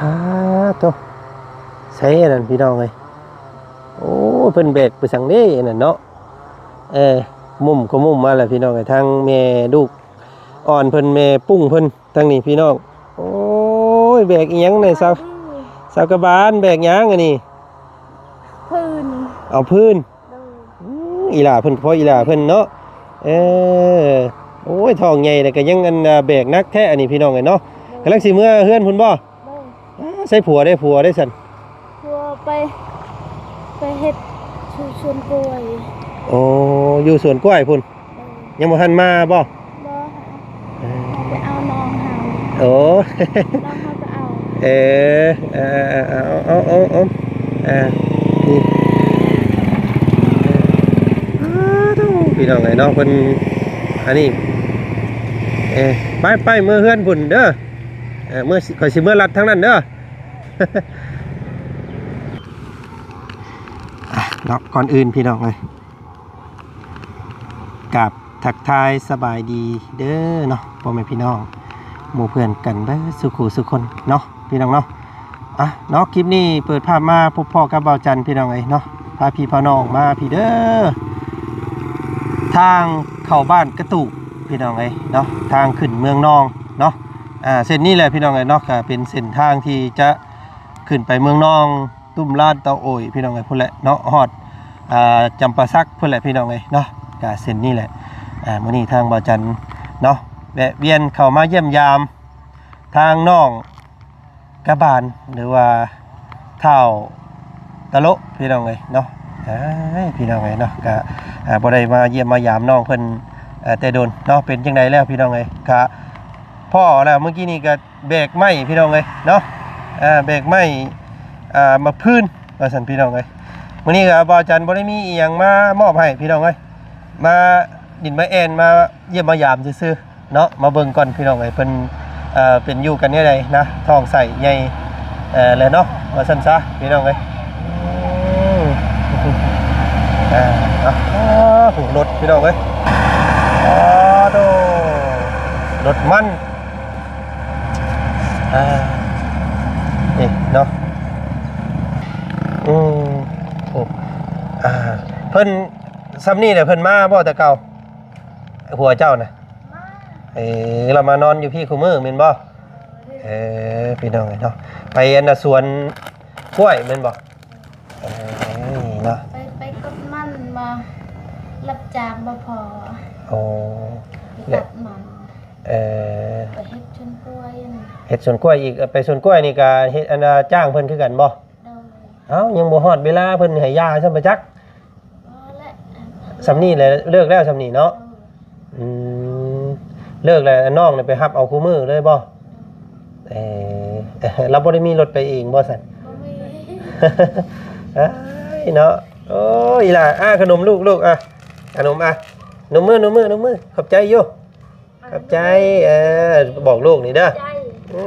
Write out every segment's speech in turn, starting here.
ອາໂທ້ ໃສອັນນັ້ນພີ່ນ້ອງເອີຍ. ໂອ້ຍ ເພິ່ນແບກໄປສັງເດ້ອັນນັ້ນເນາະ. ເອີ ມຸ້ມກໍມຸ້ມມາແລ້ວພີ່ນ້ອງເອີຍ. ທາງແມ່ລູກອ່ອນເພິ່ນ ແມ່ປຸ້ງເພິ່ນ ທາງນີ້ພີ່ນ້ອງ. ໂອ້ຍ ແບກອີ່ຫຍັງນີ້ ສາວ ສາວກະບານ ແບກຫຍັງອັນນີ້? ພື້ນ ເອົາພື້ນ. ໂດຍ ອືມ ອີຫຼ້າເພິ່ນ ພໍອີຫຼ້າເພິ່ນເນາະ. ເອີ ໂອ້ຍ ທ້ອງໃຫຍ່ແລ້ວກໍຍັງອັນ ແບກໜັກແທ້ອັນນີ້ພີ່ນ້ອງເອີຍເນາະ. ໂດຍ ກຳລັງຊິເມືອເຮືອນພຸ້ນບໍ່? ໂດຍ ອາ ໃສຜົວເດ້ ຜົວເດ້ຊັ້ນ? ຜົວໄປ ໄປເຮັດຢູ່ສວນກ້ວຍ. ໂອ້ ຢູ່ສວນກ້ວຍພຸ້ນ. ໂດຍ ຍັງບໍ່ທັນມາບໍ່? ບໍ່ ເອີ ເຮົາໄປເອົານ້ອງເຮົາ. ໂອ້ ນ້ອງເຮົາກໍເອົາ. ເອີ ເອີ ເອີ ເອົາ ເອົາ ເອົາ ເອົາ ເອີ ນີ້ ເອີ ອາໂທ້ ພີ່ນ້ອງເອີຍເນາະ ເພິ່ນ ອັນນີ້ ເອີ ໄປ ໄປເມືອເຮືອນພຸ້ນເດີ. ເອີ ເມືອ ຂ້ອຍຊິເມືອລັດທາງນັ້ນເດີ. ອ່ະ ເນາະ ກ່ອນອື່ນພີ່ນ້ອງເອີຍ ກາບທັກທາຍສະບາຍດີເດີເນາະ ພໍ່ແມ່ພີ່ນ້ອງ ໝູ່ເພື່ອນກັນເບິດສູ່ຄູ່ສູ່ຄົນເນາະ ພີ່ນ້ອງເນາະ. ອ່ະ ເນາະ ຄລິບນີ້ເປີດພາບມາພົບພໍ້ກັບບ່າວຈັນ ພີ່ນ້ອງເອີຍເນາະ ພາພີ່ພານ້ອງມາພີ້ເດີ ທາງເຂົ້າບ້ານກະຕູບ ພີ່ນ້ອງເອີຍເນາະ ທາງຂຶ້ນເມືອງນອງເນາະ. ອ່າ ເສັ້ນນີ້ແຫຼະ ພີ່ນ້ອງເອີຍເນາະ ກໍເປັນເສັ້ນທາງທີ່ຈະຂຶ້ນໄປເມືອງນອງ ຕຸ້ມລານເຕົາໂອຍ ພີ່ນ້ອງເອີຍ ພຸ້ນແຫຼະເນາະ ຮອດ ອ່າ ຈຳປາສັກພຸ້ນແຫຼະ ພີ່ນ້ອງເອີຍເນາະ. ກະເສັ້ນນີ້ແຫຼະ ອ່າ ມື້ນີ້ທາງບ່າວຈັນເນາະ ແວະວຽນເຂົ້າມາຢ້ຽມຢາມທາງນ້ອງກະບານ ຫຼືວ່າທ້າວຕະໂລະ ພີ່ນ້ອງເອີຍເນາະ. ເອີຍ ພີ່ນ້ອງເອີຍເນາະ ກະ ອ່າ ບໍ່ໄດ້ມາຢ້ຽມມາຢາມນ້ອງເພິ່ນ ເອີ ແຕ່ດົນເນາະ. ເປັນຈັ່ງໃດແລ້ວ ພີ່ນ້ອງເອີຍ? ກະພໍ້ແລ້ວ ມື້ກີ້ນີ້ກະ ແບກໄມ້ພີ່ນ້ອງເອີຍເນາະ ເອີ ແບກໄມ້ ເອີ ມາພື້ນວ່າຊັ້ນພີ່ນ້ອງເອີຍ. ມື້ນີ້ກໍບ່າວຈັນບໍ່ໄດ້ມີອີ່ຫຍັງມາມອບໃຫ້ພີ່ນ້ອງເອີຍ ມາດິນມາແອ່ນ ມາຢ້ຽມມາຢາມຊື່ໆເນາະ ມາເບິ່ງກ່ອນພີ່ນ້ອງເອີຍ ເພິ່ນ ເອີ ເປັນຢູ່ກັນແນວໃດນະ ທ້ອງໄສ້ໃຫຍ່ ເອີ ແລ້ວເນາະ ວ່າຊັ້ນຊະພີ່ນ້ອງເອີຍ. ອືມ ອ່າ ເນາະ ໂອ້ ລົດພີ່ນ້ອງເອີຍ ອາໂດ ລົດມັນ ອ່າ ນີ້ເນາະ ອືມ ໂອ້ ອ່າ ເພິ່ນ ຊ່ຳນີ້ແຫຼະ ເພິ່ນມາບໍ່ແຕ່ເກົ່າ ຜົວເຈົ້ານະ? ມາ ເອີ ລາວມານອນຢູ່ພີ້ຄູ່ມື້ແມ່ນບໍ່? ເອີ ພີ່ນ້ອງເອີຍເນາະ ໄປອັນນ່າສວນກ້ວຍແມ່ນບໍ່? ເອີ ນີ້ເນາະ ໄປ ໄປກົດມັນບໍ່ ຮັບຈ້າງບໍ່ພໍ ໂອ້ ໄປຕັດມັນ ເອີ ໄປເຮັດສວນກ້ວຍ ເຮັດສວນກ້ວຍອີກ ເອີ ໄປສວນກ້ວຍນີ້ກະເຮັດອັນນ່າຈ້າງເພິ່ນຄືກັນບໍ່? ໂດຍ ເອົ້າ ຍັງບໍ່ຮອດເວລາເພິ່ນໃຫ້ຢາຊ້ຳປະຈັກ ພໍແລ້ວ ຊ່ຳນີ້ແຫຼະ ເລີກແລ້ວຊ່ຳນີ້ເນາະ ໂດຍ ອືມ ເລີກແລ້ວນ້ອງນີ້ໄປຮັບເອົາຄູ່ມື້ເລີຍບໍ່? ເອີ ລາວບໍ່ໄດ້ມີລົດໄປເອງບໍ່ຊັ້ນ? ບໍ່ມີ ເອີຍເນາະ ໂອ້ຍ ອີ່ຫຼ້າ ອ່າ ຂະໜົມລູກ ລູກ ອ່າ ຂະໜົມ ອ່າ ນົມມື ນົມມື ນົມມື ຂອບໃຈຢູ່ ຂອບໃຈ ເອີ ບອກລູກນີ້ເດີ ຂອບໃຈ ອື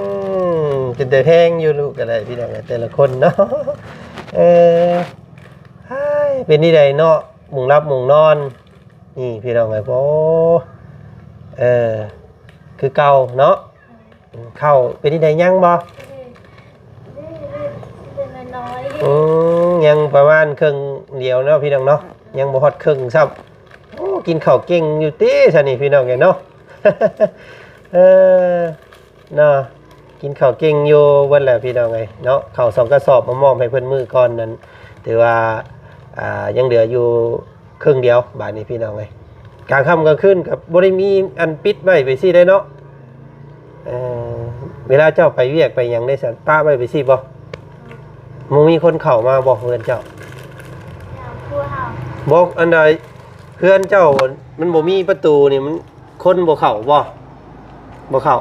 ມ ເປັນຕາແພງຢູ່ລູກກໍໄດ້ ພີ່ນ້ອງເອີຍ ແຕ່ລະຄົນເນາະ ເອີ ເປັນນີ້ໃດເນາະ ມຸງຫຼັບມຸງນອນ ນີ້ພີ່ນ້ອງເອີຍ ໂອ້ ເອີ ຄືເກົ່າເນາະ ເຂົ້າເປັນນີ້ໃດຍັງບໍ່? ອືມ ຍັງປະມານເຄິ່ງດຽວເນາະ ພີ່ນ້ອງເນາະ ຍັງບໍ່ຮອດເຄິ່ງຊ້ຳ ໂອ້ ກິນເຂົ້າເກັ່ງຢູ່ຕິຊັ້ນນີ້ ພີ່ນ້ອງເອີຍເນາະ ເອີ ເນາະ ກິນເຂົ້າເກັ່ງຢູ່ເບິດແຫຼະ ພີ່ນ້ອງເອີຍເນາະ ເຂົ້າສອງກະສອບມາມອບໃຫ້ເພິ່ນມື້ກ່ອນນັ້ນ ຖືວ່າ ອ່າ ຍັງເຫຼືອຢູ່ເຄິ່ງດຽວ ບາດນີ້ພີ່ນ້ອງເອີຍ ກາງຄ່ຳກາງຄືນກໍບໍ່ໄດ້ມີອັນປິດໄວ້ໄປຊີ້ໄດ໋ເນາະ ເອີ ເວລາເຈົ້າໄປວຽກໄປຫຍັງໄດ້ຊັ້ນ ປະໄວ້ໄປຊີ້ບໍ່? ບໍ່ມີຄົນເຂົ້າມາບໍ່ເຮືອນເຈົ້າ? ບໍ່ ອັນໃດ ເຮືອນເຈົ້າມັນບໍ່ມີປະຕູນີ້ ມັນ ຄົນບໍ່ເຂົ້າບໍ່? ບໍ່ເຂົ້າ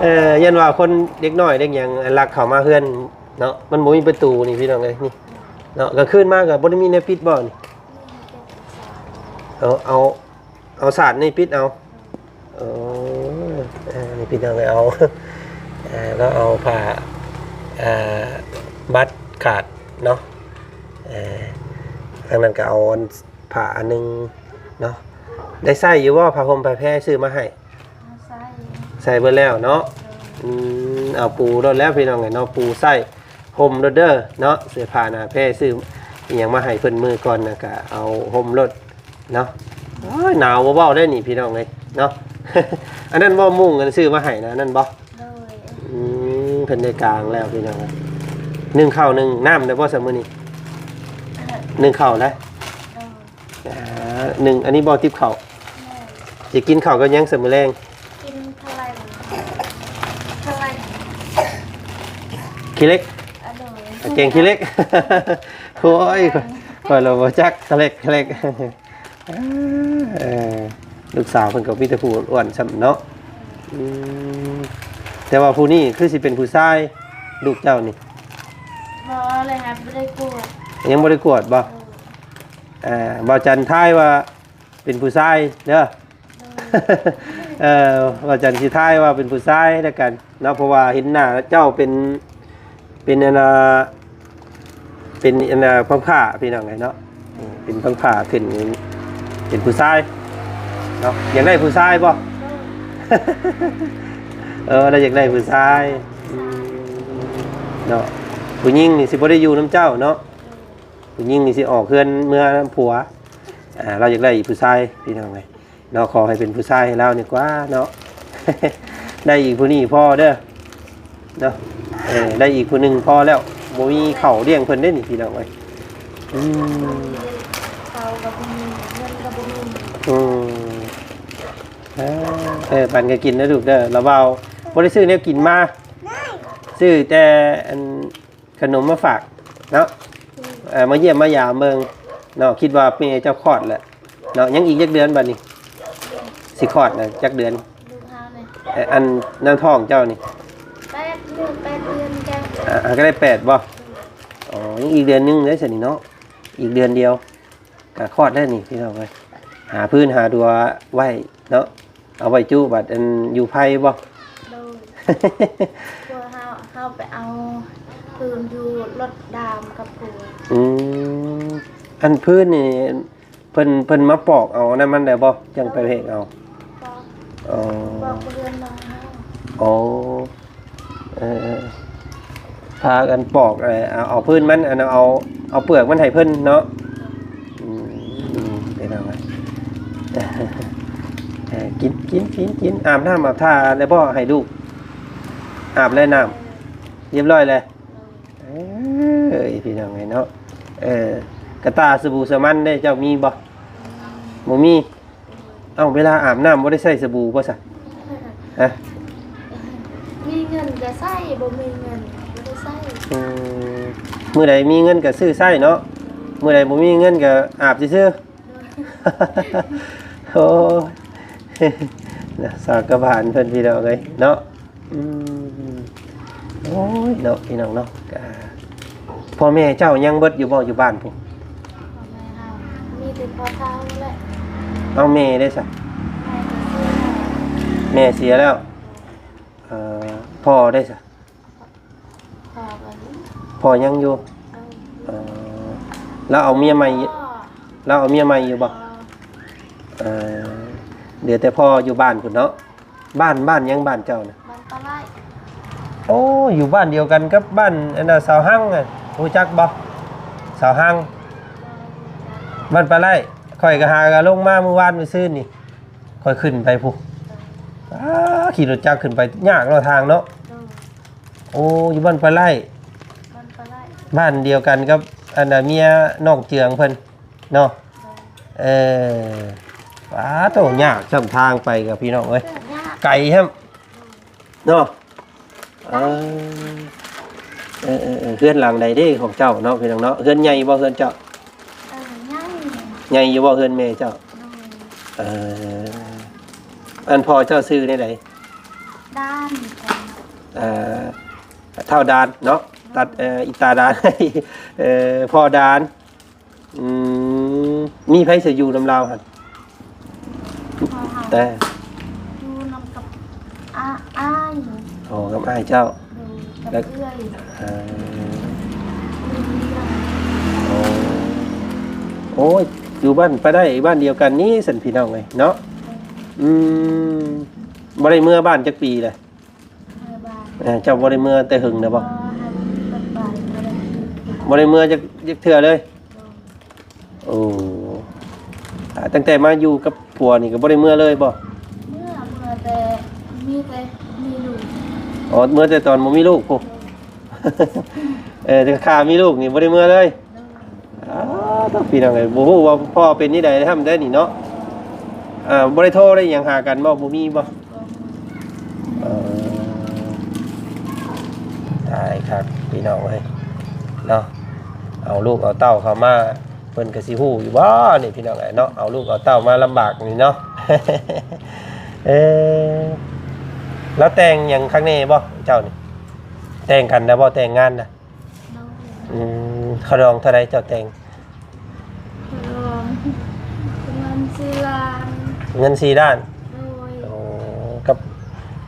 ເອີ ຢ້ານວ່າຄົນເດັກນ້ອຍເດັກຫຍັງລັກເຂົ້າມາເຮືອນເນາະ ມັນບໍ່ມີປະຕູນີ້ພີ່ນ້ອງເອີຍ ນີ້ເນາະ ກາງຄືນມາກໍບໍ່ໄດ້ມີແນວປິດບໍ່ນີ້? ເອົາ ເອົາ ເອົາສາດນີ້ປິດເອົາ ເອີ ເອີ ນີ້ພີ່ນ້ອງເອີຍ ເອົາ ເອີ ລາວເອົາຜ້າ ເອີ ບັດຂາດເນາະ ເອີ ທາງນັ້ນກໍເອົາອັນ ຜ້າອັນໜຶ່ງເນາະ ໄດ້ໃຊ້ຢູ່ບໍ່ ຜ້າຫົ່ມຜ້າແພຊື້ມາໃຫ້? ໃຊ້ ໃຊ້ເບິດແລ້ວເນາະ ໂດຍ ອືມ ເອົາປູໂລດແລ້ວພີ່ນ້ອງເອີຍເນາະ ປູໃສ່ຫົ່ມໂລດເດີເນາະ ເສື້ອຜ້າໜ້າແພ ຊື້ອີ່ຫຍັງມາໃຫ້ເພິ່ນມື້ກ່ອນນະ ກະເອົາຫົ່ມໂລດເນາະ. ໂອ້ຍ ໜາວບໍ່ເວົ້າໄດ້ນີ້ພີ່ນ້ອງເອີຍເນາະ. ອັນນັ້ນບໍ່ ມຸ້ງອັນຊື້ມາໃຫ້ນະ ອັນນັ້ນບໍ່? ໂດຍ ອືມ ເພິ່ນໄດ້ກາງແລ້ວພີ່ນ້ອງເອີຍ. ໜຶ້ງເຂົ້າໜຶ້ງນ້ຳໄດ້ບໍ່ຊະມື້ນີ້? ເອີ ໜຶ້ງເຂົ້າໄດ້? ໂດຍ ອ່າ ໜຶ້ງ ອັນນີ້ບໍ່ ຕິບເຂົ້າ. ໂດຍ ຊິກິນເຂົ້າກັບຫຍັງຊະມື້ແລງ? ກິນຂະແລັງ ຂະແລັງ ຂີ້ເຫຼັກ. ອາ ໂດຍ ແກງຂີ້ເຫຼັກ. ໂອ້ຍ ຂ້ອຍລະບໍ່ຈັກ ຂະເຫຼັກ ຂະເຫຼັກ. ເອີ ລູກສາວເພິ່ນກໍມີແຕ່ຜູ້ອ້ວນຊ້ຳເນາະ. ອືມ ແຕ່ວ່າຜູ້ນີ້ຄືຊິເປັນຜູ້ຊາຍ ລູກເຈົ້ານີ້? ບໍ່ເລີຍ ຫາບໍ່ໄດ້ກວດ. ຍັງບໍ່ໄດ້ກວດບໍ່? ເອີ ອ່າ ບ່າວຈັນທາຍວ່າເປັນຜູ້ຊາຍເດີ. ເອີ ບ່າວຈັນຊິທາຍວ່າເປັນຜູ້ຊາຍແລ້ວກັນເນາະ ເພາະວ່າເຫັນໜ້າເຈົ້າເປັນ ເປັນອັນນ່າ ເປັນອັນນ່າ ພັງພ້າພີ່ນ້ອງເອີຍເນາະ. ເປັນພັງພ້າຂຶ້ນ ເປັນຜູ້ຊາຍເນາະ. ຢາກໄດ້ຜູ້ຊາຍບໍ່? ເອີ ລາວຢາກໄດ້ຜູ້ຊາຍ. ອືມ ເນາະ ຜູ້ຍິງນີ້ຊິບໍ່ໄດ້ຢູ່ນຳເຈົ້າເນາະ. ຜູ້ຍິງນີ້ຊິອອກເຮືອນເມືອນຳຜົວ. ອ່າ ລາວຢາກໄດ້ຜູ້ຊາຍພີ່ນ້ອງເອີຍເນາະ. ຂໍໃຫ້ເປັນຜູ້ຊາຍໃຫ້ລາວນີ້ກວ່າເນາະ. ໄດ້ອີກຜູ້ນີ້ພໍເດີເນາະ. ເອີ ໄດ້ອີກຜູ້ໜຶ່ງພໍແລ້ວ. ບໍ່ມີເຂົ້າລ້ຽງເພິ່ນເດ້ນີ້ພີ່ນ້ອງເອີຍ. ອືມ ເຂົ້າກໍບໍ່ມີ ເງິນກໍບໍ່ມີ. ອືມ ເອີ ເອີ ປັນກັນກິນນະລູກເດີ. ລາວເວົ້າບໍ່ໄດ້ຊື້ແນວກິນມາ ຊື້ແຕ່ອັນ ຂະໜົມມາຝາກເນາະ. ອືມ ເອີ ມາຢ້ຽມມາຢາມເບິ່ງເນາະ. ຄິດວ່າແມ່ເຈົ້າຄອດແຫຼະເນາະ. ຍັງອີກຈັກເດືອນບັດນີ້ ຊິຄອດນະ ຈັກເດືອນ? ລູກເຮົານີ້ ເອີ ອັນໃນທ້ອງເຈົ້ານີ້ ແປດເດືອນ ແປດເດືອນແລ້ວ. ອ່າ ກໍໄດ້ແປດບໍ່? ອືມ ອໍ ຍັງອີກເດືອນໜຶ່ງເດ້ຊັ້ນນີ້ເນາະ. ອີກເດືອນດຽວ ກະຄອດແລ້ວນີ້ພີ່ນ້ອງເອີຍ. ຫາພື້ນຫາດັວໄວ້ເນາະ ເອົາໄວ້ຈຸບັດອັນຢູ່ໄພບໍ່? ໂດຍ ຜົວເຮົາ ເຮົາໄປເອົາພື້ນຢູ່ລົດດາມກັບຜົວ. ອືມ ອັນພື້ນນີ້ເພິ່ນ ເພິ່ນມາປອກເອົານັ້ນມັນໄດ້ບໍ່? ຈັ່ງໄປແຫກເອົາ. ປອກ ອໍ ປອກເຮືອນນ້ອງເຮົາ. ອໍ ເອີ ເອີ ພາກັນປອກ ເອີ ເອົາ ເອົາພື້ນມັນ ອັນ ເອົາ ເອົາເປືອກມັນໃຫ້ເພິ່ນເນາະ. ອືມ ອືມ ເປັນຫຍັງວະ? ເອີ ກິນ ກິນ ກິນ ກິນ. ອາບນ້ຳອາບທ່າແລ້ວບໍ່ໃຫ້ລູກ? ອາບແລ້ວນ້ຳ ຮຽບຮ້ອຍແລ້ວ. ເອີຍ ພີ່ນ້ອງເອີຍເນາະ. ເອີ ກະຕ່າສະບູສະໝັ່ນເດ້ ເຈົ້າມີບໍ່? ບໍ່ມີ. ເອົ້າ ເວລາອາບນ້ຳບໍ່ໄດ້ໃຊ້ສະບູບໍ່ຊະ? ຮະ? ມີເງິນກໍໃຊ້ ບໍ່ມີເງິນກໍບໍ່ໄດ້ໃຊ້. ອືມ ມື້ໃດມີເງິນກໍຊື້ໃຊ້ເນາະ ມື້ໃດບໍ່ມີເງິນກໍອາບຊື່ໆ. ໂດຍ ໂອ້ຍ ນະ ສາກະບານເພິ່ນ ພີ່ນ້ອງເອີຍເນາະ. ອືມ ໂອ້ຍ ເນາະ ພີ່ນ້ອງເນາະ. ກະ ພໍ່ແມ່ເຈົ້າຍັງເບິດຢູ່ບໍ່ ຢູ່ບ້ານພຸ້ນ? ພໍ່ແມ່ເຮົາ ມີແຕ່ພໍ່ເຖົ້າແຫຼະ. ເອົາ ແມ່ເດ້ຊະ? ແມ່ກໍເສຍແລ້ວ. ແມ່ເສຍແລ້ວ. ເອີ ພໍ່ເດ້ຊະ? ພໍ່ກໍຢູ່. ພໍ່ຍັງຢູ່? ເອີ ເອີ ລາວເອົາເມຍໃໝ່ ພໍ່ ລາວເອົາເມຍໃໝ່ຢູ່ບໍ່? ພໍ່ ເອີ ເຫຼືອແຕ່ພໍ່ຢູ່ບ້ານພຸ້ນເນາະ. ບ້ານ ບ້ານຫຍັງບ້ານເຈົ້ານະ? ບ້ານປາໄລ. ໂອ້ ຢູ່ບ້ານດຽວກັນກັບບ້ານອັນນ່າ ສາວຮັງນະ ຮູ້ຈັກບໍ່? ສາວຮັງ ບ້ານປາໄລ. ຂ້ອຍກໍຫາກໍລົງມາມື້ວານມື້ຊືນນີ້ ຂ້ອຍຂຶ້ນໄປພຸ້ນ. ເອີ ອ້າ ຂີ່ລົດຈັກຂຶ້ນໄປຍາກເນາະ ທາງເນາະ. ໂດຍ ໂອ້ ຢູ່ບ້ານປາໄລ. ບ້ານປາໄລ ບ້ານດຽວກັນກັບອັນນ່າ ເມຍນ້ອງເຈືອງເພິ່ນເນາະ. ໂດຍ ເອີ ປາໂຕ ຍາກຊ້ຳທາງໄປກັບ ພີ່ນ້ອງເອີຍ ຍາກ ໄກແຮງເນາະ. ເອີ ເອີ ເອີ ເຮືອນຫຼັງໃດເດ້ຂອງເຈົ້າເນາະ ພີ່ນ້ອງເນາະ? ເຮືອນໃຫຍ່ບໍ່ເຮືອນເຈົ້າ? ເອີ ໃຫຍ່. ໃຫຍ່ຢູ່ບໍ່ເຮືອນແມ່ເຈົ້າ? ໂດຍ ເອີ ອັນພໍ່ເຈົ້າຊື່ແນວໃດ? ດານ. ເອີ ທ້າວດານເນາະ ຕັດ ເອີ ອີຕາດານ ເອີ ພໍ່ດານ. ອືມ ມີໃຜຊິຢູ່ນຳລາວຫັ້ນ? ພໍ່ເຮົາ ເອີ ຢູ່ນຳກັບ ອາ ອ້າຍ. ອໍ ກັບອ້າຍເຈົ້າ. ໂດຍ ກັບເອື້ອຍ. ເອີ ໂອ້ຍ ຢູ່ບ້ານປາໄດ້ ບ້ານດຽວກັນນີ້ຊັ້ນ ພີ່ນ້ອງເອີຍເນາະ. ໂດຍ ອືມ ບໍ່ໄດ້ເມືອບ້ານຈັກປີແລ້ວ? ເມືອບ້ານ ເອີ ເຈົ້າບໍ່ໄດ້ເມືອແຕ່ຫຶງແລ້ວບໍ່? ບໍ່ ຫາບໍ່ມີຄົນໄປ ບໍ່ໄດ້ ບໍ່ໄດ້ເມືອຈັກ ຈັກເທື່ອເລີຍ? ໂດຍ. ໂອ້ ຕັ້ງແຕ່ມາຢູ່ກັບຜົວນີ້ກໍບໍ່ໄດ້ເມືອເລີຍບໍ່? ເມືອ ເມືອແຕ່ ມີແຕ່ມີລູກ. ອໍ ເມືອແຕ່ຕອນບໍ່ມີລູກພຸ້ນ. ເອີ ແຕ່ຂ້າມີລູກນີ້ບໍ່ໄດ້ເມືອເລີຍ. ໂດຍ. ອ້າວ ພີ່ນ້ອງເອີຍ ບໍ່ຮູ້ວ່າພໍ່ເປັນຈັ່ງໃດທຳໄດ໋ນີ້ເນາະ. ເອີ ບໍ່ໄດ້ໂທໄດ້ຫຍັງຫາກັນບໍ່? ບໍ່ມີບໍ່? ບໍ່. ເອີ ຕາຍຄັກພີ່ນ້ອງເອີຍເນາະ. ເອົາລູກເອົາເຕົ້າເຂົ້າມາ ເພິ່ນກໍຊິຮູ້ຢູ່ບໍ່ນີ້ພີ່ນ້ອງເອີຍເນາະ. ເອົາລູກເອົາເຕົ້າມາລຳບາກນີ້ເນາະ. ເອີ ລາວແຕ່ງຫຍັງຄັກແນ່ບໍ່ເຈົ້ານີ້? ແຕ່ງກັນນະບໍ່? ແຕ່ງງານນະ? ໂດຍ. ອືມ ຄ່າດອງເທົ່າໃດເຈົ້າແຕ່ງ? ຄ່າດອງປະມານສີ່ລ້ານ. ເງິນສີ່ລ້ານ? ໂດຍ. ໂອ້ ກັບ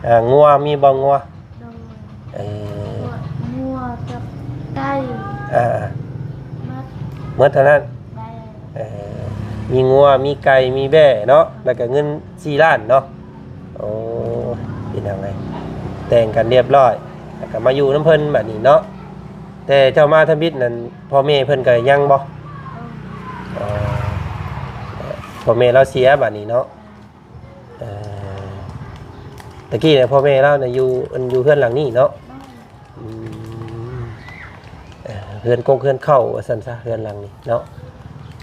ເອີ ງົວມີບໍ່? ງົວ? ໂດຍ. ເອີ ງົວກັບໄກ່. ເອີ ໝົດ ໝົດເທົ່ານັ້ນ? ແມ່ນ. ເອີ ມີງົວ ມີໄກ່ ມີແບ້ເນາະ ແລ້ວກໍເງິນສີ່ລ້ານເນາະ. ໂອ້ ເປັນຫຍັງໄງ ແຕ່ງກັນລຽບຮ້ອຍ ແລ້ວກໍມາຢູ່ນຳເພິ່ນບັດນີ້ເນາະ. ແຕ່ເຈົ້າມາທຳອິດນັ້ນ ພໍ່ແມ່ເພິ່ນກໍຍັງບໍ່? ອໍ ພໍ່ແມ່ລາວເສຍບັດນີ້ເນາະ. ເອີ ຕະກີ້ນະ ພໍ່ແມ່ລາວນະ ຢູ່ ອັນ ຢູ່ເຮືອນຫຼັງນີ້ເນາະ? ອືມ ເອີ ເຮືອນກົກເຮືອນເຄົ້າວ່າຊັ້ນຊະ ເຮືອນຫຼັງນີ້ເນາະ.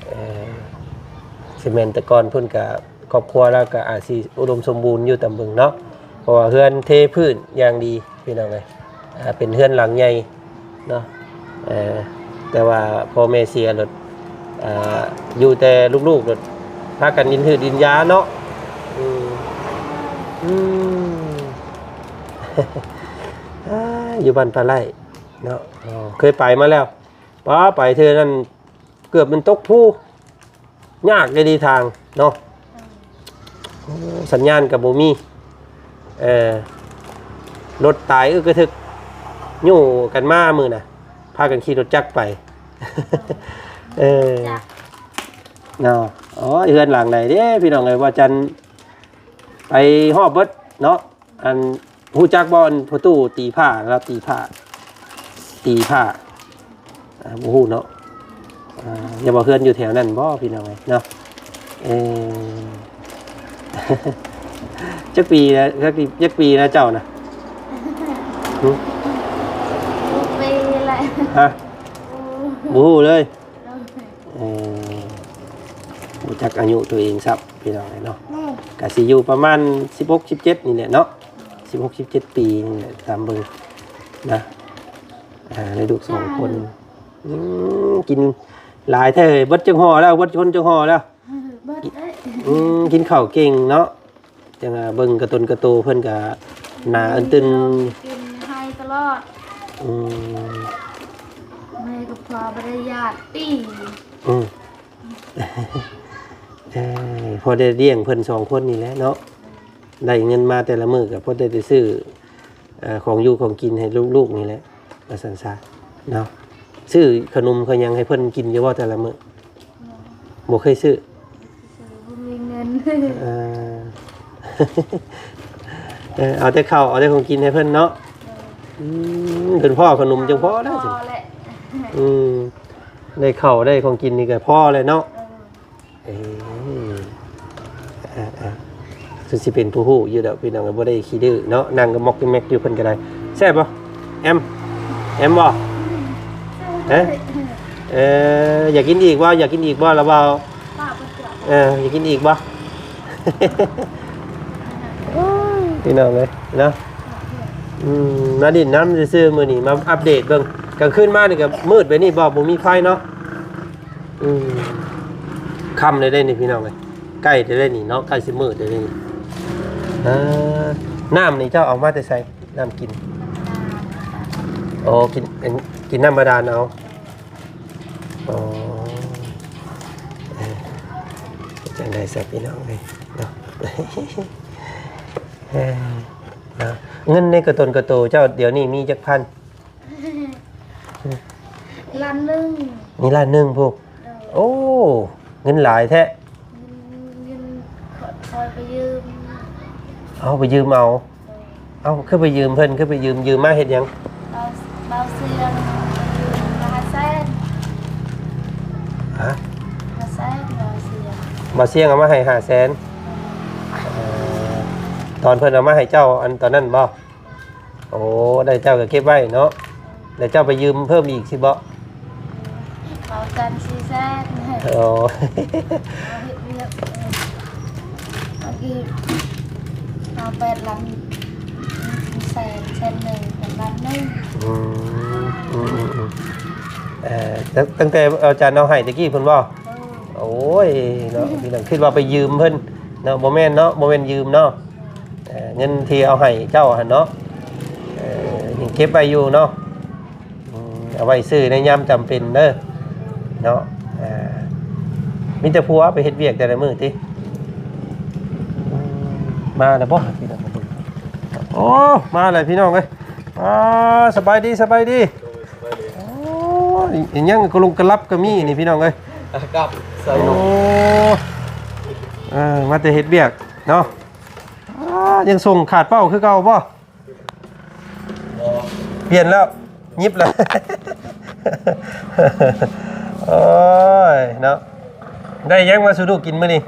ເອີ ຊິແມ່ນແຕ່ກ່ອນພຸ້ນກະຄອບຄົວລາວກະອາດຊິອຸດົມສົມບູນຢູ່ຕາມເບິ່ງເນາະ ເພາະວ່າເຮືອນເທພື້ນຢ່າງດີພີ່ນ້ອງເອີຍ. ອ່າ ເປັນເຮືອນຫຼັງໃຫຍ່ເນາະ. ເອີ ແຕ່ວ່າພໍ່ແມ່ເສຍໂລດ ອ່າ ຢູ່ແຕ່ລູກໆໂລດ ພາກັນດິນຮືດດິນຢາເນາະ. ອືມ ອືມ ອ່າ ຢູ່ບ້ານປາໄຫຼເນາະ. ເອີ ເຄີຍໄປມາແລ້ວ ປ້າ ໄປເທື່ອນັ້ນເກືອບມັນຕົກພູ ຍາກອີ່ຫຼີທາງເນາະ. ໂອ້ ສັນຍານກໍບໍ່ມີ ເອີ ລົດຕາຍອຶກກະທຶກ ຍູ້ກັນມາມື້ນະ ພາກັນຂີ່ລົດຈັກໄປ. ເອີ ເນາະ. ໂອ້ຍ ເຮືອນຫຼັງໃດເດ້ພີ່ນ້ອງເອີຍ ວ່າຈັນໄປຮອບເບິດເນາະ. ອັນ ຮູ້ຈັກບໍ່ ອັນ ພໍ່ຕູ້ຕີພ້າ ລາວຕີພ້າ ຕີພ້າ ອ່າ ບໍ່ຮູ້ເນາະ. ອ່າ ຢ່າວ່າເຮືອນຢູ່ແຖວນັ້ນບໍ່ ພີ່ນ້ອງເອີຍເນາະ. ເອີ ຈັກປີແລ້ວ ຈັກປີ ຈັກປີແລ້ວເຈົ້ານະ? ຫຶ? ຫົກປີແລ້ວ. ຮະ? ບໍ່ຮູ້ເລີຍ. ເອີ ບໍ່ຈັກອາຍຸຕົວເອງຊ້ຳ ພີ່ນ້ອງເອີຍເນາະ. ກະຊິຢູ່ປະມານສິບຫົກ ສິບເຈັດນີ້ແຫຼະເນາະ ສິບຫົກ ສິບເຈັດປີນີ້ແຫຼະ ຕາມເບິ່ງນະ. ອ່າ ໃນລູກສອງຄົນ ອືມ ກິນຫຼາຍແທ້ເອີຍ ເບິດຈັກຫໍ່ແລ້ວ ເບິດຄົນຈັກຫໍ່ແລ້ວ? ເບິດເອີຍ. ອືມ ກິນເຂົ້າເກັ່ງເນາະ. ຈັ່ງວ່າເບິ່ງກະຕົນກະໂຕເພິ່ນກະໜ້າອຶ້ນຕຶນ ກິນໃຫ້ຕະຫຼອດ. ອືມ ແມ່ກັບພໍ່ບໍ່ໄດ້ຢາກຕີ. ອືມ ເອີ ພໍໄດ້ລ້ຽງເພິ່ນສອງຄົນນີ້ແຫຼະເນາະ ໄດ້ເງິນມາແຕ່ລະມື້ກະພໍໄດ້ໄປຊື້ ເອີ ຂອງຢູ່ຂອງກິນໃຫ້ລູກໆນີ້ແຫຼະ ວ່າຊັ້ນຊະເນາະ. ຊື້ຂະໜົມຂະຫຍັງໃຫ້ເພິ່ນກິນຢູ່ບໍ່ແຕ່ລະມື້? ບໍ່ເຄີຍຊື້. ບໍ່ມີເງິນ. ເອີ ເອີ ເອົາແຕ່ເຂົ້າ ເອົາແຕ່ຂອງກິນໃຫ້ເພິ່ນເນາະ. ເອີ ອືມ ເພິ່ນພໍ້ຂະໜົມຈັ່ງພໍແລ້ວ. ພໍແຫຼະ. ອືມ ໄດ້ເຂົ້າໄດ້ຂອງກິນນີ້ກໍພໍແລ້ວເນາະ. ເອີ ເອີ ເອີ ເອີ ຄືຊິເປັນຜູ້ຮູ້ຢູ່ດອກ ພີ່ນ້ອງ ບໍ່ໄດ້ຂີ້ດື້ເນາະ ນັ່ງກໍມອກແມັກຢູ່ ເພິ່ນກໍໄດ້. ແຊບບໍ່? ແອມ ແອມບໍ່? ຮະ? ເອີ ຢາກກິນອີກບໍ່? ຢາກກິນອີກບໍ່ລະເວົ້າ? ເອີ ຢາກກິນອີກບໍ່? ໂອ້ຍ ພີ່ນ້ອງເອີຍເນາະ. ອືມ ມາຫຼິ້ນນຳຊື່ໆ ມື້ນີ້ ມາອັບເດດເບິ່ງ. ກາງຄືນມານີ້ກໍມືດແບບນີ້ບໍ່? ບໍ່ມີໄຟເນາະ. ອືມ ຄ່ຳແລ້ວເດ້ນີ້ ພີ່ນ້ອງເອີຍ ໃກ້ແລ້ວເດ້ນີ້ເນາະ ໃກ້ຊິມືດແລ້ວເດ້ນີ້. ເອີ ນ້ຳນີ້ເຈົ້າເອົາມາແຕ່ໃສ? ນ້ຳກິນ? ອໍ ກິນ ກິນນ້ຳບາດານເອົາ. ອໍ ເອີ ຈັ່ງໃດຊະ ພີ່ນ້ອງເອີຍເນາະ. ເອີ ເນາະ ເງິນໃນກະຕົນກະໂຕເຈົ້າດຽວນີ້ມີຈັກພັນ? ລ້ານໜຶ່ງ. ມີລ້ານໜຶ່ງພຸ້ນ. ໂດຍ. ໂອ້ ເງິນຫຼາຍແທ້. ເງິນ ເງິນຂ້ອຍໄປຢືມ. ເອົາໄປຢືມເອົາ. ໂດຍ. ເອົ້າ ຄືໄປຢືມເພິ່ນ ຄືໄປຢືມ ຢືມມາເຮັດຫຍັງ? ເບົາ ເບົາຊຽງຢືມຫ້າແສນ. ຮະ? ຫ້າແສນ ເບົາຊຽງ ເບົາຊຽງເອົາມາໃຫ້ຫ້າແສນ. ເອີ ຕອນເພິ່ນເອົາມາໃຫ້ເຈົ້າ ອັນຕອນນັ້ນບໍ່? ໂອ້ ໄດ້ເຈົ້າກໍເກັບໄວ້ເນາະ ແລ້ວເຈົ້າໄປຢືມເພີ່ມອີກຊິບໍ່? ເອົາກັນສີ່ແສນ. ໂອ້ ເອົາເຮັດວຽກ ເອີ ເອົາອີກ ເອົາແປດລັງ ແສນ ແສນໜຶ່ງ ແປດລັງໜຶ່ງ. ອືມ ອືມ ອືມ ອືມ ເອີ ຕັ້ງ ຕັ້ງແຕ່ອາຈານເອົາໃຫ້ຕະກີ້ພຸ້ນບໍ່? ໂດຍ. ໂອ້ຍ ເນາະ ພີ່ນ້ອງ ຄິດວ່າໄປຢືມເພິ່ນເນາະ ບໍ່ແມ່ນເນາະ ບໍ່ແມ່ນຢືມເນາະ. ເອີ ເງິນທີ່ເອົາໃຫ້ເຈົ້າຫັ້ນເນາະ ເອີ ຍັງເກັບໄວ້ຢູ່ເນາະ ອືມ ເອົາໄວ້ຊື້ໃນຍາມຈຳເປັນເດີເນາະ. ເອີ ມີແຕ່ຜົວໄປເຮັດວຽກແຕ່ລະມື້ຕິ? ອືມ ມາແລ້ວບໍ່? ໂອ້ ມາແລ້ວພີ່ນ້ອງເອີຍ. ອ່າ ສະບາຍດີ ສະບາຍດີ. ໂອ້ຍ ອີຫຍັງກະລຸງກະລັບກະມີນີ້ພີ່ນ້ອງເອີຍ. ກັບໃສ່ ໂອ້ ເອີ ມາແຕ່ເຮັດວຽກເນາະ. ອ່າ ຍັງສົ່ງຂາດເປົ້າຄືເກົ່າບໍ່? ບໍ່ ປ່ຽນແລ້ວ ຍິບແລ້ວ. ໂອ້ຍ ເນາະ ໄດ້ຫຍັງມາສູ່ລູກກິນມື້ນີ້?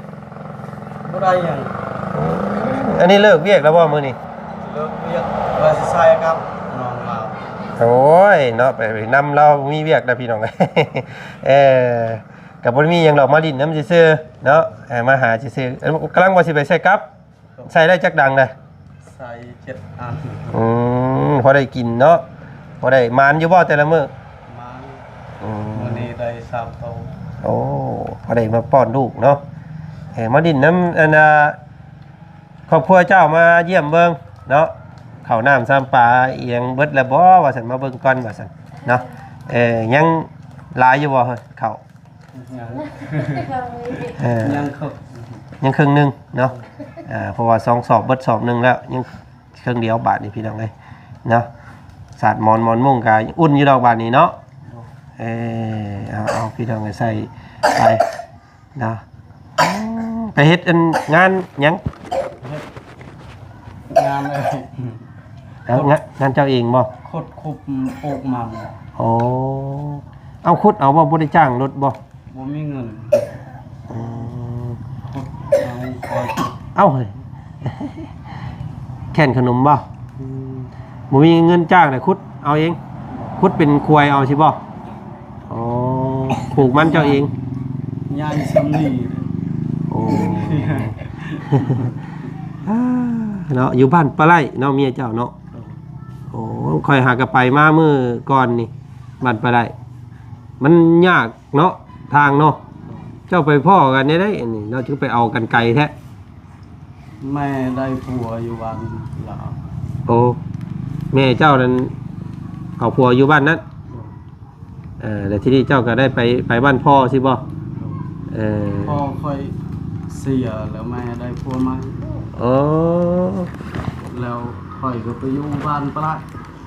ບໍ່ໄດ້ຫຍັງ. ອັນນີ້ເລີກວຽກແລ້ວບໍ່ມື້ນີ້? ເລີກວຽກ ວ່າຊິໃສ່ກັບນ້ອງລາວ. ໂອ້ຍ ເນາະ ໄປນຳລາວມີວຽກນະພີ່ນ້ອງ. ເອີ ກະບໍ່ໄດ້ມີຫຍັງດອກ ມາຫຼິ້ນນຳຊື່ໆ ເນາະ ເອີ ມາຫາຊື່ໆ. ເອີ ກຳລັງວ່າຊິໄປໃສ່ກັບ ໃສ່ໄດ້ຈັກດັງນະ? ໃສ່ເຈັດອັນ. ອືມ ພໍໄດ້ກິນເນາະ ພໍໄດ້ ໝານຢູ່ບໍ່ແຕ່ລະມື້? ໝານ. ອືມ ມື້ນີ້ໄດ້ສາມໂຕ. ໂອ້ ພໍໄດ້ມາປ້ອນລູກເນາະ. ເອີ ມາຫຼິ້ນນຳ ອັນນ່າ ຄອບຄົວເຈົ້າ ມາຢ້ຽມເບິ່ງເນາະ ເຂົ້ານ້ຳຊຳປາອີຫຍັງເບິດແລ້ວບໍ່ ວ່າຊັ້ນ ມາເບິ່ງກ່ອນວ່າຊັ້ນເນາະ. ເອີ ຍັງຫຼາຍຢູ່ບໍ່ເຮີ້ຍ ເຂົ້າ? ຍັງ ເອີ ຍັງເຄິ່ງ ຍັງເຄິ່ງໜຶ່ງເນາະ. ເອີ ເພາະວ່າສອງສອບ ເບິດສອບໜຶ່ງແລ້ວ ຍັງເຄິ່ງດຽວບາດນີ້ພີ່ນ້ອງເອີຍເນາະ. ສາດໝອນ ໝອນມຸ້ງກະອຸ່ນຢູ່ດອກບາດນີ້ເນາະ. ເອີ ເອົາ ເອົາ ພີ່ນ້ອງເອີຍ ໃສ່ໄປເນາະ. ໄປເຮັດອັນງານຫຍັງ? ເຮັດງານເອີຍ ເອົາ ງານ ງານເຈົ້າເອງບໍ່? ຂຸດຄຸບປູກມັນ. ໂອ້ ເອົາ ຂຸດເອົາບໍ່? ບໍ່ໄດ້ຈ້າງລົດບໍ່? ບໍ່ມີເງິນ. ອືມ ຂຸດເອົາ ເອົາ ແຂ່ນຂະໜົມບໍ່? ອືມ ບໍ່ມີເງິນຈ້າງນະ ຂຸດເອົາເອງ ຂຸດເປັນຄວາຍເອົາຊິບໍ່? ອໍ ປູກມັນເຈົ້າເອງ ຍາຍຊຳນີ້. ໂອ້ ເນາະ ຢູ່ບ້ານປາໄລເນາະ ເມຍເຈົ້າເນາະ. ໂອ້ ຂ້ອຍຫາກະໄປມາມື້ກ່ອນນີ້ ບ້ານປາໄລ ມັນຍາກເນາະ ທາງເນາະ. ເຈົ້າໄປພໍ້ກັນແນວໃດອັນນີ້ເນາະ ຈຶ່ງໄປເອົາກັນໄກແທ້? ແມ່ໄດ້ຜົວຢູ່ບ້ານລາວ. ໂອ້ ແມ່ເຈົ້ານັ້ນເອົາຜົວຢູ່ບ້ານນັ້ນ. ເອີ ແລ້ວທີນີ້ເຈົ້າກະໄດ້ໄປ ໄປບ້ານພໍ່ຊິບໍ່? ເອີ ພໍ່ຂ້ອຍເສຍແລ້ວ ແມ່ໄດ້ຜົວໃໝ່. ອໍ ແລ້ວຂ້ອຍກະໄປຢູ່ບ້ານປາໄລ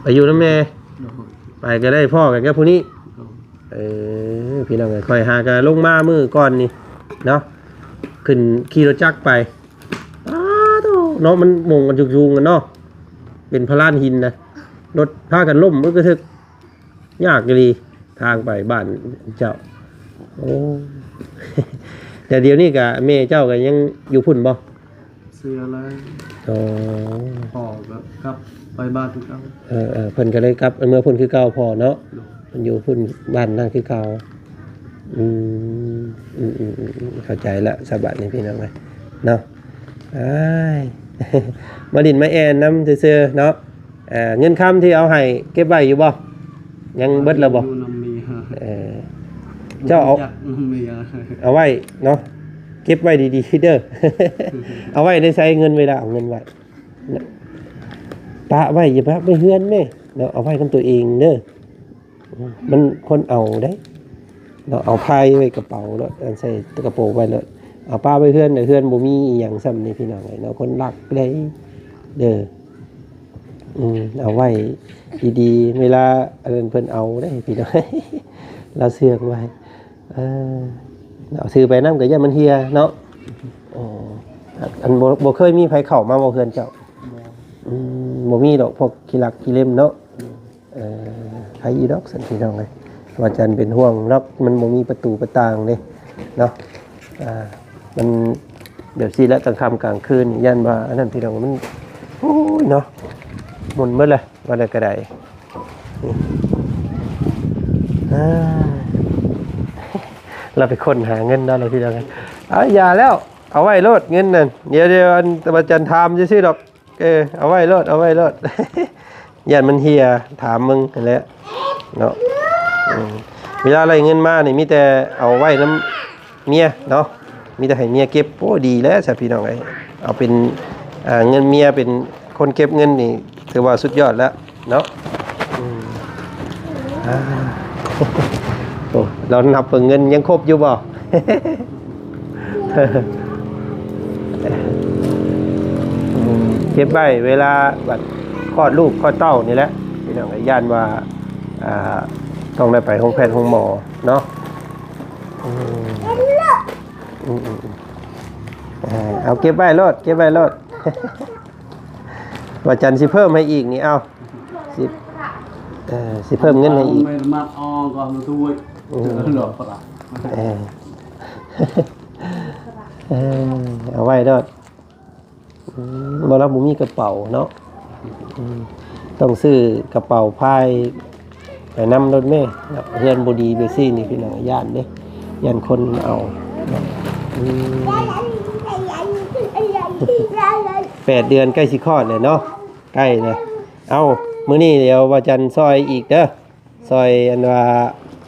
ໄປຢູ່ນຳແມ່. ໂດຍ ໄປກະໄດ້ພໍ້ກັນກັບຜູ້ນີ້. ໂດຍ ເອີ ພີ່ນ້ອງເອີຍ ຂ້ອຍຫາກະລົງມາມື້ກ່ອນນີ້ເນາະ ຂຶ້ນຂີ່ລົດຈັກໄປ. ອ້າໂທ້ ເນາະ ມັນມົງກັນສູງໆກັນເນາະ ເປັນພະລານຫີນນະ ລົດພາກັນລົ້ມອຶກກະທຶກ ຍາກອີ່ຫຼີທາງໄປບ້ານເຈົ້າ. ໂອ້ ແຕ່ດຽວນີ້ກະແມ່ເຈົ້າກະຍັງຢູ່ພຸ້ນບໍ່? ເສຍແລ້ວ. ອໍ ພໍ່ກະກັບໄປບ້ານຄືເກົ່າ. ເອີໆ ເພິ່ນກະເລີຍກັບເມືອພຸ້ນຄືເກົ່າພໍ່ເນາະ. ໂດຍ ເພິ່ນຢູ່ພຸ້ນບ້ານນັ້ນຄືເກົ່າ. ອືມ ອືມໆໆ ເຂົ້າໃຈລະສະບັດນີ້ພີ່ນ້ອງເອີຍເນາະ. ອ້າຍ ມາຫຼິ້ນມາແອ່ນນຳຊື່ໆເນາະ. ເອີ ເງິນຄຳທີ່ເອົາໃຫ້ເກັບໄວ້ຢູ່ບໍ່? ຍັງເບິດແລ້ວບໍ່? ຢູ່ນຳເມຍ. ເອີ ເຈົ້າເອົາ ບໍ່ຮູ້ຈັກນຳເມຍ ເອົາໄວ້ເນາະ ເກັບໄວ້ດີໆເດີ. ເອົາໄວ້ໃນໃສເງິນ ເວລາເອົາເງິນໄວ້ ປະໄວ້ ຢ່າປະໄວ້ເຮືອນແມ້ເນາະ ເອົາໄວ້ນຳຕົວເອງເດີ. ມັນຄົນເອົາເດ້ເນາະ ເອົາພາຍໄວ້ກະເປົາໂລດ ອັນໃສ່ກະໂປໄວ້ໂລດ ເອົາປະໄວ້ເຮືອນ ເຮືອນບໍ່ມີອີ່ຫຍັງຊ້ຳນີ້ພີ່ນ້ອງເອີຍເນາະ ຄົນລັກເດ້ເດີ. ອືມ ເອົາໄວ້ດີໆ ເວລາອັນນັ້ນເພິ່ນເອົາເດ້ພີ່ນ້ອງ ລາວເຊື່ອງໄວ້. ເອີ ເອົາຊື່ໄປນຳກະຢ້ານມັນເຫ່ຍເນາະ. ໂອ້ ອັນ ບໍ່ ບໍ່ເຄີຍມີໃຜເຂົ້າມາບໍ່ເຮືອນເຈົ້າ? ບໍ່. ອືມ ບໍ່ມີດອກພວກຂີ້ລັກຂີ້ເລັມເນາະ. ເອີ ໃຜອີດອກຊັ້ນພີ່ນ້ອງເອີຍ ວ່າຈັນເປັນຫ່ວງດອກ ມັນບໍ່ມີປະຕູປະຕ່າງເດ້ເນາະ. ອ່າ ມັນແບບຊີ້ແຫຼະ ກາງຄ່ຳກາງຄືນນີ້ ຢ້ານວ່າອັນນັ້ນພີ່ນ້ອງ ມັນ ໂອ້ຍເນາະ ໝຸ່ນເບິດແຫຼະ ວ່າແນວໃດກໍໄດ້. ອ່າ ລາວໄປຄົ້ນຫາເງິນເນາະ ລາວພີ່ນ້ອງເອີຍ. ເອົາ ຢ່າແລ້ວ ເອົາໄວ້ໂລດເງິນນັ້ນ ດຽວ ດຽວ ອັນ ວ່າຈັນຖາມຊື່ໆດອກ. ເອີ ເອົາໄວ້ໂລດ ເອົາໄວ້ໂລດ ຢ້ານມັນເຫ່ຍ ຖາມເບິ່ງຫັ້ນແຫຼະເນາະ. ເອີ ເວລາໄດ້ເງິນມານີ້ ມີແຕ່ເອົາໄວ້ນຳເມຍເນາະ ມີແຕ່ໃຫ້ເມຍເກັບ. ໂອ້ ດີແລ້ວຊະພີ່ນ້ອງເອີຍ ເອົາເປັນ ເງິນເມຍເປັນຄົນເກັບເງິນນີ້ ຖືວ່າສຸດຍອດແລ້ວເນາະ. ອືມ ອ່າ ໂອ້ ລາວນັບເບິ່ງເງິນຍັງຄົບຢູ່ບໍ່? ເກັບໄວ້ເວລາບັດຄອດລູກຄອດເຕົ້ານີ້ແຫຼະ ພີ່ນ້ອງເອີຍ ຢ້ານວ່າ ອ່າ ຕ້ອງໄດ້ໄປໂຮງແພດໂຮງໝໍເນາະ. ອືມ ອືມ ອືມ ເອົາ ເກັບໄວ້ໂລດ ເກັບໄວ້ໂລດ. ວ່າຈັນຊິເພີ່ມໃຫ້ອີກນີ້ ເອົາ ຊິ ເອີ ຊິເພີ່ມເງິນໃຫ້ອີກ. ເອີ ເອີ ເອົາໄວ້ໂລດ. ອືມ ບໍ່ ລາວບໍ່ມີກະເປົາເນາະ. ອືມ ຕ້ອງຊື້ກະເປົາພາຍໄປນຳໂລດແມ້. ເຮືອນບໍ່ດີແບບຊີ້ນີ້ ພີ່ນ້ອງ ຢ້ານເດ້ ຢ້ານຄົນເອົາ. ອືມ ແປດເດືອນໃກ້ຊິຄອດແລ້ວເນາະ ໃກ້ແລ້ວ. ເອົາ ມື້ນີ້ດຽວວ່າຈັນຊ່ອຍອີກເດີ ຊ່ອຍອັນວ່າ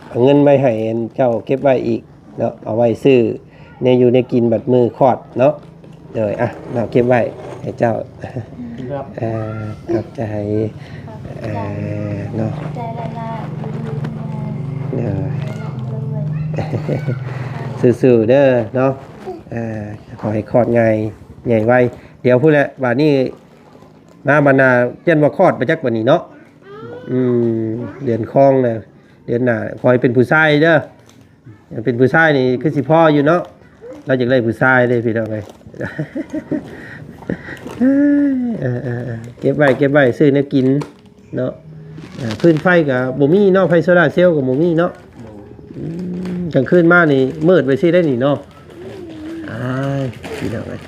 ເອົາເງິນໄວ້ໃຫ້ອັນເຈົ້າເກັບໄວ້ອີກເນາະ ເອົາໄວ້ຊື້ແນວຢູ່ແນວກິນບັດມື້ຄອດເນາະ. ໂດຍ ອ່ະ ເນາະ ເກັບໄວ້ໃຫ້ເຈົ້າ. ເອີ ຂອບໃຈ ເອີ ເນາະ ເອີ ສູ້ໆເດີເນາະ. ເອີ ຂໍໃຫ້ຄອດງ່າຍໃຫຍ່ໄວ. ດຽວພຸ້ນແຫຼະ ບາດນີ້ມາບັດໜ້າ ຢ້ານວ່າຄອດໄປຈັກບັດນີ້ເນາະ. ອືມ ເດືອນຄອງນະ ເດືອນໜ້າ ຂໍໃຫ້ເປັນຜູ້ຊາຍເດີ. ເປັນຜູ້ຊາຍນີ້ຄືຊິພໍຢູ່ເນາະ ລາວຢາກໄດ້ຜູ້ຊາຍເດ້ພີ່ນ້ອງເອີຍ. ເອີ ເອີ ເອີ ເກັບໄວ້ ເກັບໄວ້ ຊື້ແນວກິນເນາະ. ເອີ ຟືນໄຟກໍບໍ່ມີເນາະ ໄຟໂຊລາເຊວກໍບໍ່ມີເນາະ. ອືມ ກາງຄືນມານີ້ມືດໄປຊີ້ໄດ້ນີ້ເນາະ. ອ້າຍ ພີ່ນ້ອງເອີຍ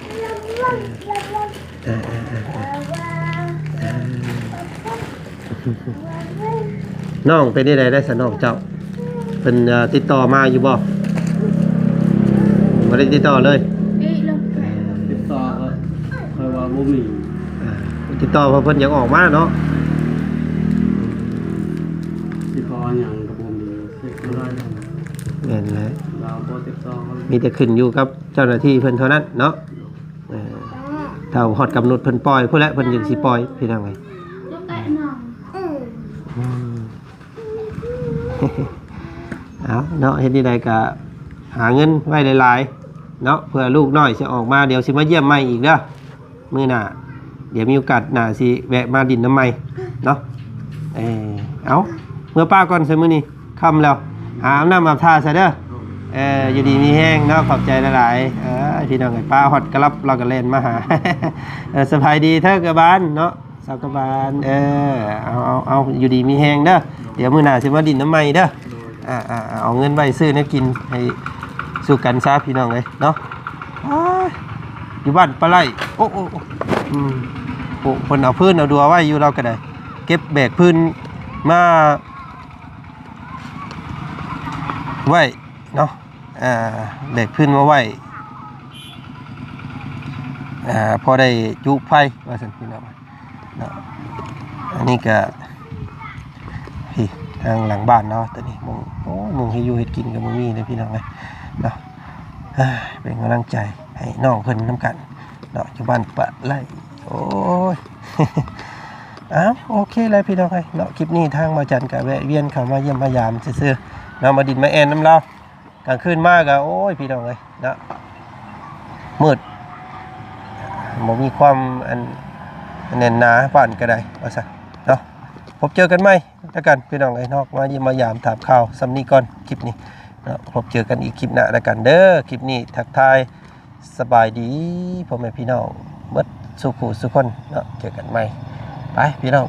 ເອີ ເອີ ເອີ ເອີ ນ້ອງເປັນຈັ່ງໃດໄດ໋ຊະ ນ້ອງເຈົ້າ ເພິ່ນ ເອີ ຕິດຕໍ່ມາຢູ່ບໍ່? ບໍ່ໄດ້ຕິດຕໍ່ເລີຍ. ຕິດຕໍ່ກໍຄ່ອຍວ່າບໍ່ມີ ເອີ ຕິດຕໍ່ເພິ່ນ ເພິ່ນຢາກອອກມາເນາະ. ຕິດຕໍ່ຫຍັງກໍບໍ່ມີ ເຮັດບໍ່ໄດ້. ແມ່ນແຫຼະ ລາວບໍ່ຕິດຕໍ່ ມີແຕ່ຂຶ້ນຢູ່ກັບເຈົ້າໜ້າທີ່ເພິ່ນເທົ່ານັ້ນເນາະ. ເອີ ຖ້າຮອດກຳນົດເພິ່ນປ່ອຍພຸ້ນແຫຼະ ເພິ່ນຈຶ່ງຊິປ່ອຍ ພີ່ນ້ອງເອີຍ. ອືມ ເອົາເນາະ ເຮັດຈັ່ງໃດກໍຫາເງິນໄວ້ຫຼາຍໆເນາະ ເພື່ອລູກນ້ອຍຊິອອກມາ ດຽວຊິມາຢ້ຽມໃໝ່ອີກເດີ. ມື້ໜ້າ ດຽວມີໂອກາດໜ້າຊິແວະມາດິນນຳໃໝ່ເນາະ. ເອີ ເອົາ ເມືອປ້າກ່ອນຊະ ມື້ນີ້ຄ່ຳແລ້ວ ຫາອາບນ້ຳອາບທ່າຊະເດີ. ເອີ ຢູ່ດີມີແຮງເນາະ ຂອບໃຈຫຼາຍໆ. ເອີ ພີ່ນ້ອງເອີຍ ປ້າຮອດກະລັບ ລາວກໍແລ່ນມາຫາ. ເອີ ສະບາຍດີເທີກະບານເນາະ ສາວກະບານ. ເອີ ເອົາ ເອົາ ເອົາ ຢູ່ດີມີແຮງເດີ ດຽວມື້ໜ້າຊິມາດິນນຳໃໝ່ເດີ. ອ່າ ເອົາເງິນໄວ້ຊື້ແນວກິນໃຫ້ສູ່ກັນຊະ ພີ່ນ້ອງເອີຍເນາະ. ອ້າຍ ຢູ່ບ້ານປາໄຫຼ ໂອ້ ໂອ້ ໂອ້ ອືມ ໂອ້ ເພິ່ນເອົາພື້ນເອົາດັວໄວ້ຢູ່ ລາວກໍໄດ້ເກັບແບກພື້ນມາໄວ້ເນາະ. ອ່າ ແບກພື້ນມາໄວ້ ອ່າ ພໍໄດ້ຈຸໄຟວ່າຊັ້ນ ພີ່ນ້ອງ. ເນາະ ອັນນີ້ກະ ພີ້ ທາງຫຼັງບ້ານເນາະ ຕອນນີ້ມຸງ ໂອ້ຍ ມຸງເຮັດຢູ່ເຮັດກິນກໍບໍ່ມີເດ້ ພີ່ນ້ອງເອີຍເນາະ. ເປັນກຳລັງໃຈໃຫ້ນ້ອງເພິ່ນນຳກັນເນາະ ຢູ່ບ້ານປະໄລ. ໂອ້ຍ ອ້າວ ໂອເຄແລ້ວ ພີ່ນ້ອງເອີຍເນາະ. ຄລິບນີ້ທາງບ່າວຈັນກໍແວະວຽນເຂົ້າມາຢ້ຽມມາຢາມຊື່ໆເນາະ ມາດິນມາແອ່ນນຳລາວ. ກາງຄືນມາກໍ ໂອ້ຍ ພີ່ນ້ອງເອີຍເນາະ ມືດ ບໍ່ມີຄວາມອັນ ແໜ້ນໜາປານໃດກໍໄດ້ວ່າຊັ້ນເນາະ. ພົບເຈີກັນໃໝ່ແລ້ວກັນ ພີ່ນ້ອງເອີຍເນາະ ມາຢ້ຽມມາຢາມຖາມຂ່າວສ່ຳນີ້ກ່ອນ ຄລິບນີ້ເນາະ. ພົບເຈີກັນອີກຄລິບໜ້າແລ້ວກັນເດີ. ຄລິບນີ້ທັກທາຍສະບາຍດີພໍ່ແມ່ພີ່ນ້ອງເບິດສູ່ຜູ້ສູ່ຄົນເນາະ. ເຈີກັນໃໝ່ ໄປພີ່ນ້ອງ